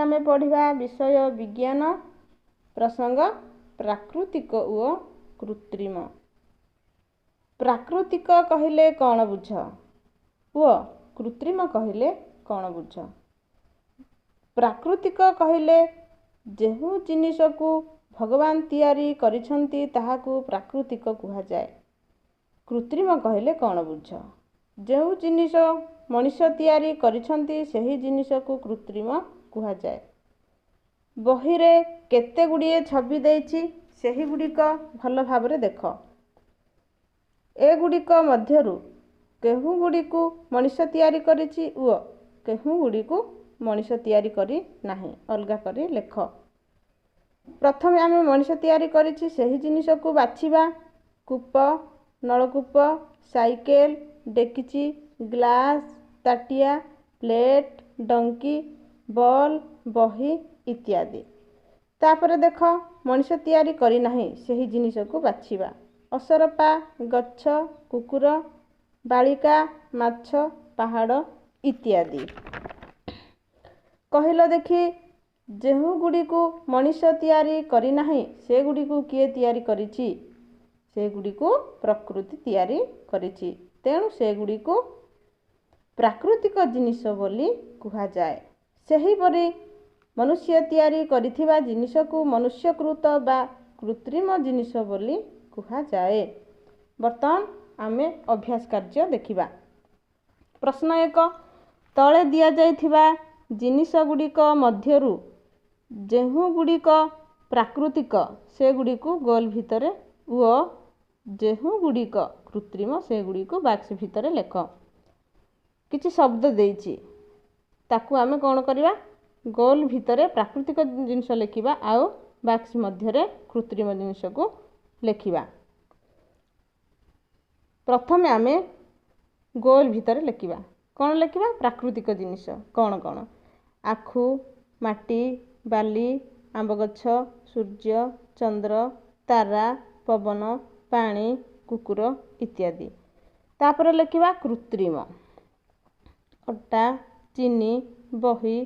ଆମେ ପଢ଼ିବା ବିଷୟ ବିଜ୍ଞାନ, ପ୍ରସଙ୍ଗ ପ୍ରାକୃତିକ ଓ କୃତ୍ରିମ। ପ୍ରାକୃତିକ କହିଲେ କ'ଣ ବୁଝ ଓ କୃତ୍ରିମ କହିଲେ କ'ଣ ବୁଝ? ପ୍ରାକୃତିକ କହିଲେ ଯେଉଁ ଜିନିଷକୁ ଭଗବାନ ତିଆରି କରିଛନ୍ତି ତାହାକୁ ପ୍ରାକୃତିକ କୁହାଯାଏ। କୃତ୍ରିମ କହିଲେ କ'ଣ ବୁଝ? ଯେଉଁ ଜିନିଷ ମଣିଷ ତିଆରି କରିଛନ୍ତି ସେହି ଜିନିଷକୁ କୃତ୍ରିମ କୁହାଯାଏ। ବହିରେ କେତେ ଗୁଡ଼ିଏ ଛବି ଦେଇଛି, ସେହିଗୁଡ଼ିକ ଭଲ ଭାବରେ ଦେଖ। ଏଗୁଡ଼ିକ ମଧ୍ୟରୁ କେଉଁଗୁଡ଼ିକୁ ମଣିଷ ତିଆରି କରିଛି ଓ କେଉଁଗୁଡ଼ିକୁ ମଣିଷ ତିଆରି କରି ନାହିଁ, ଅଲଗା କରି ଲେଖ। ପ୍ରଥମେ ଆମେ ମଣିଷ ତିଆରି କରିଛି ସେହି ଜିନିଷକୁ ବାଛିବା। କୂପ, ନଳକୂପ, ସାଇକେଲ, ଡେକିଚି, ଗ୍ଲାସ୍, ତାଟିଆ, ପ୍ଲେଟ୍, ଡଙ୍କି, ବଲ୍, ବହି ଇତ୍ୟାଦି। ତାପରେ ଦେଖ, ମଣିଷ ତିଆରି କରିନାହିଁ ସେହି ଜିନିଷକୁ ବାଛିବା। ଅସରପା, ଗଛ, କୁକୁର, ବାଳିକା, ମାଛ, ପାହାଡ଼ ଇତ୍ୟାଦି। କହିଲ ଦେଖି, ଯେଉଁଗୁଡ଼ିକୁ ମଣିଷ ତିଆରି କରିନାହିଁ ସେଗୁଡ଼ିକୁ କିଏ ତିଆରି କରିଛି? ସେଗୁଡ଼ିକୁ ପ୍ରକୃତି ତିଆରି କରିଛି, ତେଣୁ ସେଗୁଡ଼ିକୁ ପ୍ରାକୃତିକ ଜିନିଷ ବୋଲି କୁହାଯାଏ। ସେହିପରି ମନୁଷ୍ୟ ତିଆରି କରିଥିବା ଜିନିଷକୁ ମନୁଷ୍ୟକୃତ ବା କୃତ୍ରିମ ଜିନିଷ ବୋଲି କୁହାଯାଏ। ବର୍ତ୍ତମାନ ଆମେ ଅଭ୍ୟାସ କାର୍ଯ୍ୟ ଦେଖିବା। ପ୍ରଶ୍ନ 1, ତଳେ ଦିଆଯାଇଥିବା ଜିନିଷ ଗୁଡ଼ିକ ମଧ୍ୟରୁ ଯେଉଁଗୁଡ଼ିକ ପ୍ରାକୃତିକ ସେଗୁଡ଼ିକୁ ଗୋଲ ଭିତରେ ଓ ଯେଉଁଗୁଡ଼ିକ କୃତ୍ରିମ ସେଗୁଡ଼ିକୁ ବାକ୍ସ ଭିତରେ ଲେଖ। କିଛି ଶବ୍ଦ ଦେଇଛି, ତାକୁ ଆମେ କ'ଣ କରିବା? ଗୋଲ ଭିତରେ ପ୍ରାକୃତିକ ଜିନିଷ ଲେଖିବା ଆଉ ବାକ୍ସ ମଧ୍ୟରେ କୃତ୍ରିମ ଜିନିଷକୁ ଲେଖିବା। ପ୍ରଥମେ ଆମେ ଗୋଲ ଭିତରେ ଲେଖିବା। କ'ଣ ଲେଖିବା? ପ୍ରାକୃତିକ ଜିନିଷ କ'ଣ କ'ଣ? ଆଖୁ, ମାଟି, ବାଲି, ଆମ୍ବ ଗଛ, ସୂର୍ଯ୍ୟ, ଚନ୍ଦ୍ର, ତାରା, ପବନ, ପାଣି, କୁକୁର ଇତ୍ୟାଦି। ତାପରେ ଲେଖିବା କୃତ୍ରିମ। ଅଟା, ଚିନି, ବହି,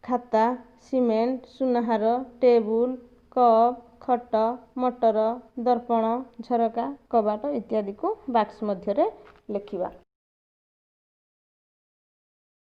ଖାତା, ସିମେଣ୍ଟ, ସୁନାହାର, ଟେବୁଲ, କପ୍, ଖଟ, ମଟର, ଦର୍ପଣ, ଝରକା, କବାଟ ଇତ୍ୟାଦିକୁ ବାକ୍ସ ମଧ୍ୟରେ ଲେଖିବା।